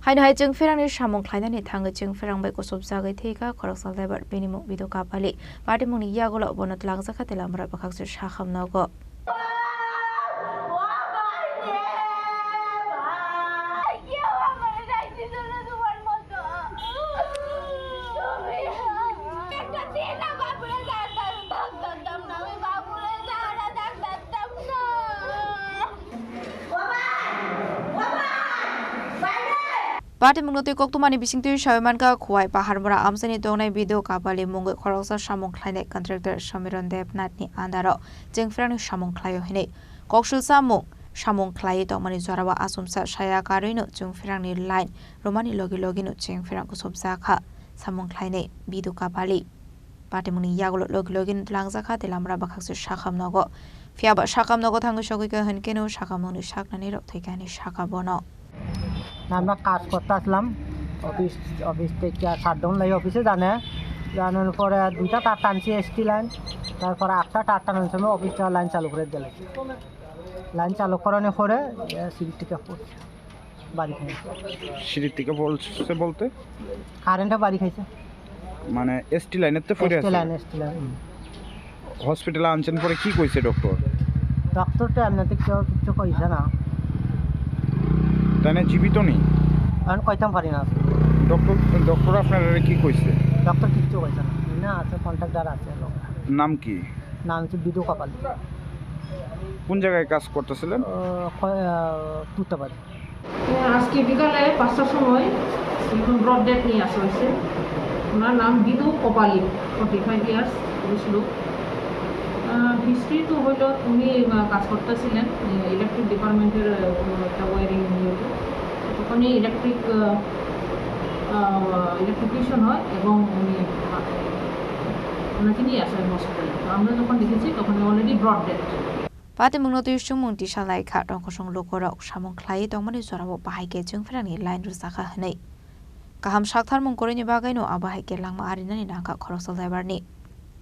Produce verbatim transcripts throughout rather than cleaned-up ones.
Haino hai chwngpherangni samung khlainani thangwi chwngpherang bai kuchupjagwi thwikha khoroksa lebar, bini mung Bidu Kapali. Patimungni yagulo bono twlangjakha tei lamra bwkhakse sakham nogo. Patimungno twi koktwmani bisingtwi sawi mankha, Khowai Paharmura amchaini tongnai Bidu Kapali mungwi khoroksa samung khlainai contractor Somiron Debnathni andaro chwngpherangni samung khlaio hinwi. Koksil samung, samung khlaiwi tongmani jorao achomsa saya karwino chwngpherangni line romani logi logino chwngpherang kuchupjakha samung khlainai Bidu Kapali. Patimungni yagulo logi logino twlangjakha tei lamra bwkhakse sakham nogo. Phiyaba sakham nogo thangwi sogwikha hwnkhe no sakhamungni saknani rok thwikha hinwi sakha bono. আমরা কাজ করতে আসলাম, office, office থেকে শাটডাউন লাগে, অফিসে জানে, জানার পরে দুইটা তার টানছি এসটি লাইন, তারপরে আটটা তার টানার সময় অফিসটা লাইন চালু করে দিলে, লাইন চালু করানোর পরে সিঁড়ি থেকে পড়ছে, বাড়ি খাইছে। সিঁড়ি থেকে পড়ছে বলতে? কারেন্টে বাড়ি খাইছে। মানে এসটি লাইনের তো পড়ে এসটি আছে? লাইন, এসটি লাইন, হুম। হসপিটালে আনছেন পরে কি কইছে ডক্টর? ডক্টর তো এমনিতে কেউ কিচ্ছু কইছে না। তাই না জীবিত নেই? এখন কইতাম পারি না। ডক্টর, ডক্টর আপনারা কি কইছে? ডক্টর কিচ্ছু কইছে না। না আছে, কন্ট্রাক্টর আছে লোক। নাম কি? নাম হচ্ছে বিদু কপাল। কোন জায়গায় কাজ করতেছিলেন? ও, ক-, আহ, তুতাবাড়ি। আজকে বিকালে পাঁচটার সময় একজন ব্রড ডেড নিয়ে আসা হয়েছে। ওনার নাম বিদু কপালি, ফর্টি ফাইভ ইয়ার্স, পুরুষ লোক। আহ, হিস্ট্রি তো হইলো উনি, আহ, কাজ করতেছিলেন, আহ, ইলেকট্রিক ডিপার্টমেন্টের, আহ, কোনো একটা ওয়্যারিং নিয়ে। ওখানে ইলেকট্রিক, আহ, আহ, ইলেকট্রিশিয়ান হয় এবং উনি, আহ, ওনাকে নিয়ে আসা হয় হসপিটালে। তো আমরা যখন দেখেছি তখন already brought dead. Patimungno twi chwngmung tisa lai kha, tongkosong lukurok samung khlaiwi tongmani jorao bahai khe chwngpherangni line rwjakha hwnwi. Kaham saktharmung kwrwini bagwino abo hai khe langma arinani nangkha khoroksa lebarni.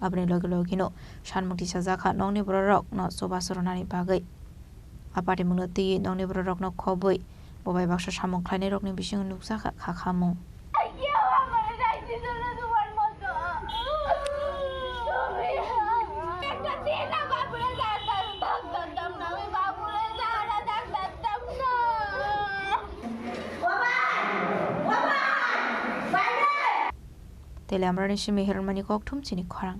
Aboni logi logino sanmung tisajakha nokni bororokno chubachu rwnani bagwi. A patimungno twiwi nokni bororokno khobwi bo bai baksa samung khlainairokni bisingo nukjakha kha khamung. Tele Amrani simi Hiranmani Kokthum chini khorang.